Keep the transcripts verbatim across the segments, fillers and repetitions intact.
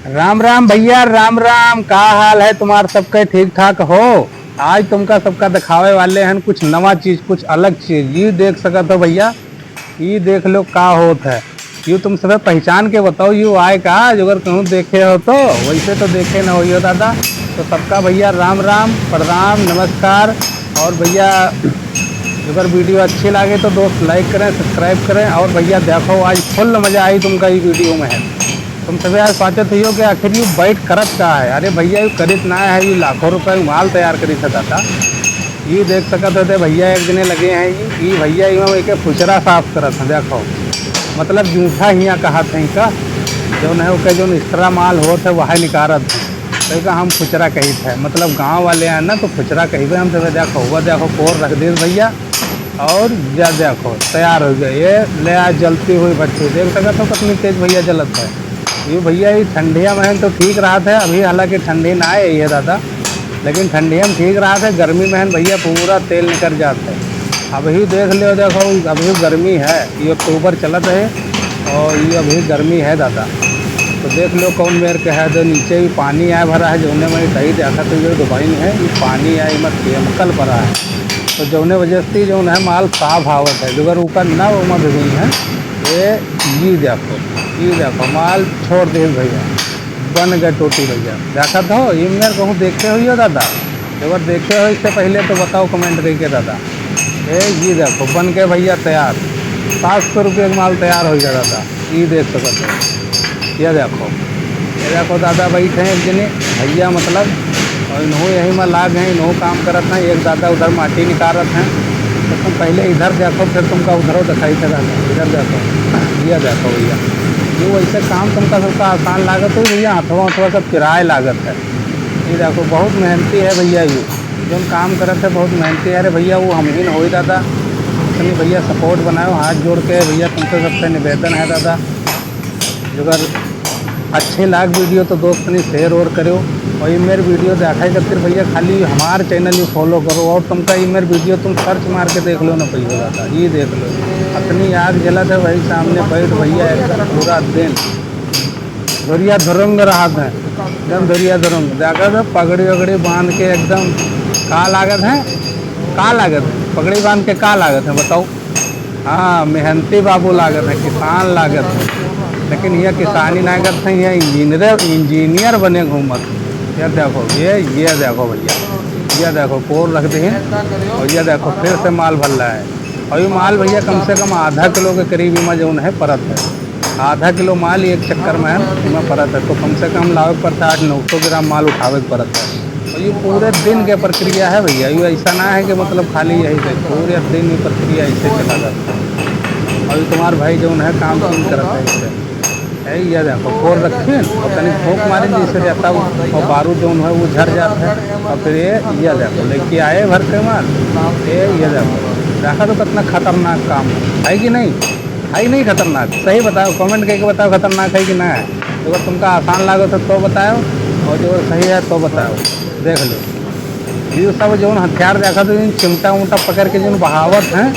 राम राम भइया, राम राम। का हाल है तुम्हार सबके? ठीक ठाक हो? आज तुमका सबका देखावे वाले हन कुछ नवा चीज, कुछ अलग चीज। यू देख सकत हो भइया, यू देख लो का होत है। यू तुम सबे पहचान के बताओ, यू आए का? अगर कहूँ देखे हो तो, वैसे तो देखे न होइहो दादा। तो सबका भइया राम राम, प्रणाम, नमस्कार। और भइया अगर video अच्छी लागे तो दोस्त like करें, subscribe करें। और भइया देखो, आज full मजा आई तुमका ई video में है। तुम सभी आज सोचत हियो कि आखिर यू बैठ करत का है? अरे भइया, यू करित ना है, यू लाखों रुपए के माल तैयार करित है दादा। यू देख सकत होते भइया एक जने लगे हैं, यू, यू भइया यू एके फुचरा साफ करत हैं। देखो, मतलब जूठा हियाँ कहत हैं का, जौन है ओके जौन extra माल होत है वह निकारत है, तो एका हम फुचरा कहित है। मतलब गाँव वाले हैं ना तो फुचरा कहिबे हम। तो देखो, हुआ देखो, कोर रख दे भइया। और या देखो तैयार हो गया, ये ले आ जलती हुई भट्टी, देख सकत हो कितनी तेज भइया जलत है। यू भइया, ई ठंडिया में तो ठीक रहत है, अभी हालांकि ठंडी ना आई है दादा, लेकिन ठंडिया में ठीक रहत है, गर्मी में भइया पूरा तेल निकल जात है। अभी देख लो, देखो अभी गर्मी है, ये अक्टूबर चलत है और ये अभी गर्मी है दादा। तो देख लो कौन मेर के है, जो नीचे भी पानी आए भरा है, जौने में दही देखत हो, जो डुबाइन है, ये पानी आए, एमा chemical भरा है। तो जौने वजह से जौन है माल साफ आवत है, अगर ऊपर ना ओमा भिगोई है, ये, ये देखो, ये देखो माल छोड़ दे भइया, बन गए टोटी भइया। देखत हो, ये मेर कहूँ देखे हुई हो दादा? अगर देखे हो इससे पहले तो बताओ comment करके दादा। ए, ये देखो बन के भइया तैयार, सात सौ रुपये का माल तैयार हो गया दादा। ये देख सकत हो, ये देखो, ये देखो दादा बैठे हैं एक जने भइया, मतलब, और इन्हों यही में लाग हैं, इन्हों काम करत हैं। एक दादा उधर माटी निकारत हैं, तो तुम पहले इधर देखो, फिर तुमका उधरो दिखाई थे दादा। इधर देखो, ये देखो भइया, ये वैसे काम तुमका सबका आसान लागत हो भइया, हथवा उथवा सब पिराए लागत है। ये देखो बहुत मेहनती है भइया, ये जौन काम करत है बहुत मेहनती है। अरे भइया वो हम ही न होई दादा, इतनी भइया support बनाओ, हाथ जोड़ के भइया तुमसे सबसे निवेदन है दादा। अगर अच्छे लाग video तो दोस्त तनी share और करो। और ये मेरे video देखा करते भइया, खाली हमार channel ही follow करो। और तुमका ये मेरे video तुम search मार के देख लो ना भइया दादा, ये देख लो, अपनी आग जलत है भाई, सामने बैठ भइया एकदम पूरा दिन धुरिया धुरुंग रहत है, एकदम धुरिया धुरुंग। देखा तो पगड़ी वगड़ी बांध के एकदम का लागत है, का लागत है, पगड़ी बांध के का लागत है बताओ? हाँ, मेहनती बाबू लागत है, किसान लागत है, लेकिन ये किसानी ना करत है, ये engineer, engineer बने घूमत है। ये देखो, ये, ये देखो भइया, ये देखो कोर रख दे और ये देखो फिर से माल भर रहा है। और ये माल भइया कम से कम आधा किलो के करीब इमा जौन है परत है, आधा किलो माल एक चक्कर में है, इमा परत है। तो कम से कम लावे के पड़ता है, आठ नौ सौ ग्राम माल उठावे के पड़ता है। और ये पूरे दिन के प्रक्रिया है भइया, ये ऐसा ना है कि मतलब खाली यही से, पूरे दिन में प्रक्रिया ऐसे चला जाता है। और ये तुम्हार भाई जौन है काम कुम करत है इससे। ए, ये देखो कोर रखे हैं और तनी फूंक मारे जिससे रहता वो, और बारूद जौन है वो झर जाता है। और फिर ये, ये देखो लेके आए भर के माल। ए, ये देखो, देखा तो कितना खतरनाक काम है, है कि नहीं? है कि नहीं खतरनाक? सही बताओ, comment करके बताओ खतरनाक है कि ना है। अगर तुमका आसान लागत है तो बताओ, और जो सही है तो बताओ। देख लो, ये सब जौन हथियार देखा तो इन चिमटा उमटा पकड़ के जौन बहावत हैं,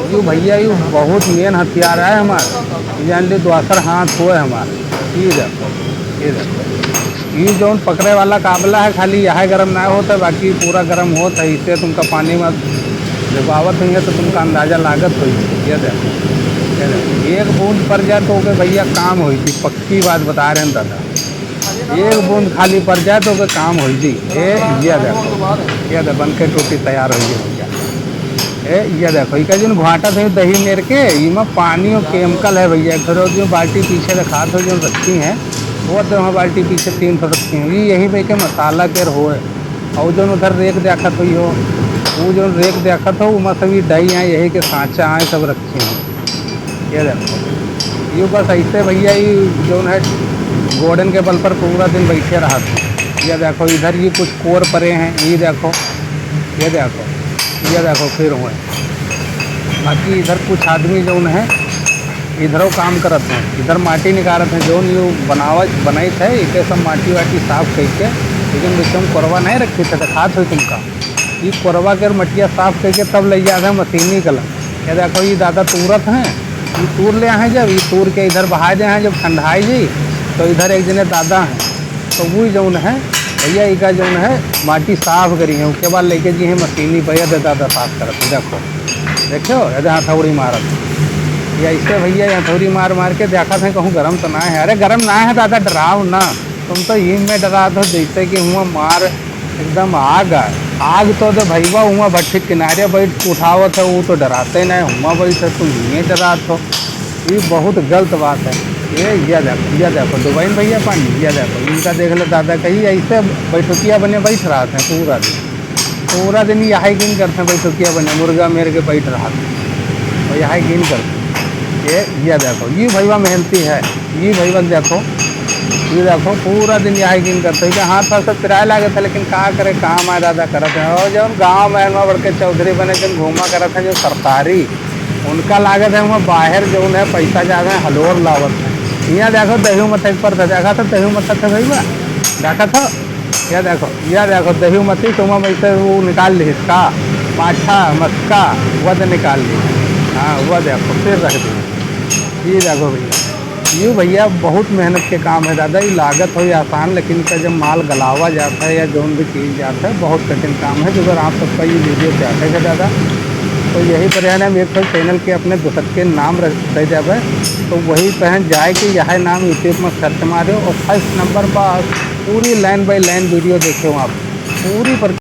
ये भइया ये बहुत main हथियार है हमार। ये जान ली दोसर हाथ हुए हमार। ये देखो, ये देखो, ये जौन पकड़े वाला काबला है, खाली यह गरम ना होता है, बाकी पूरा गरम होता है। इससे तुमका पानी में डुबावत होइए तो तुमका अंदाजा लागत होई। ये देखो, ये देखो, एक बूंद पड़ जाए तो ओके भइया काम होई थी, पक्की बात बता रहे हैं दादा। एक बूंद खाली पड़ जाए तो ओके काम होई जी। ए, ये देखो, ये देखो, बन के टोटी तैयार होई है भइया। ए, ये देखो, इका जौन घाटा थे दही मेर के, इमा पानी और chemical है भइया। एक ठो जो बाल्टी पीछे रखा था, जो रखी हैं, वो तो वहाँ बाल्टी पीछे तीन ठो रखी हैं। ये यही पे के मसाला के होए। और जौन उधर रेक देखत हुई हो, वो जौन रेक देखत हो, उमा सब ये दही हैं, यही के सांचा हैं, सब रखे हैं। ये देखो, ये बस ऐसे भइया, ये जौन है गोडन के बल पर पूरा दिन बैठे रहत हैं। ये देखो, इधर ये कुछ कोर परे हैं, ये देखो, ये देखो, ये देखो, फिर हुए। बाकी इधर कुछ आदमी जौन है, इधरो काम करत हैं, इधर माटी निकारत हैं, जौन ये बनावत, बनैत है, इके सब माटी वाटी साफ करके, लेकिन बीच में कोरवा नहीं रखी थे, दिखात हो तुमका। ये कोरवा के और मटिया साफ करके तब ले जाते हैं मशीनी कलम। ये देखो, ये दादा तूरत हैं, ये तूर ले आए हैं, जब ये तूर के इधर बहाए दे हैं, जब ठंडाई जी, तो इधर एक जने दादा हैं, तो वो जौन है भैया, इका जौन है, माटी साफ करी है, उसके बाद लेके जी है मशीनी पर, ये दादा साफ करत है, देखो, देखो, ये हथौड़ी मारत। ये ऐसे भैया, ये हथौड़ी मार मार के देखत है, कहूँ गरम तो ना है। अरे गरम ना है दादा, डराव ना, तुम तो ये में डरात हो, जैसे कि हुआ मार एकदम आग है। आग तो दे भैया, हुआ भट्ठी के किनारे बैठ उठावत है, वो तो डराते नहीं, हुआ बैठ है, तुम ये डरात हो। ये बहुत गलत बात है। ये, ये देखो, ये देखो, डुबाइन भैया पानी, ये देखो, इनका देख लो दादा, कहीं ऐसे बैठकिया बने बैठ रहा था पूरा दिन, पूरा दिन यही गिन करते हैं, बैठकिया बने, मुर्गा मेर के बैठ रहा था और यही गिन करते हैं। ये, ये देखो, ये भैया मेहनती है, ये भैया देखो, ये देखो, पूरा दिन यही गिन करते हैं। हाथ पैर सब पिराए लागे था, लेकिन का करे, काम आए दादा करत है। और जब गाँव में बड़के चौधरी बने, जब घूमा करत है, जो सरकारी उनका लागत है, वहाँ बाहर जौन है, पैसा ज्यादा है, हलोर लावत है। यहाँ देखो, दही मथे पर था, देखा था, दही मथा था भैया, देखा था, या देखो, या देखो, दही मथी तो वहाँ वैसे वो निकाल ली इसका, माठा, मस्का, वह तो निकाल ली। हाँ, वह देखो, फिर रख दी। ये देखो भैया, ये भैया बहुत मेहनत के काम है दादा, ये लागत हो या आसान, लेकिन इनका जब माल गलावा जाता है या जौन भी चीज जाता है, बहुत कठिन काम है। तो अगर आप सबका ये वीडियो चाहते हैं दादा, तो यही पर है ना, हम एक ठो चैनल के अपने दोस्त के नाम रख दे जावे, तो वही पर जाए के यह नाम YouTube में सर्च मारे और फर्स्ट नंबर पर पूरी लाइन बाय लाइन वीडियो देखे हो आप, पूरी पर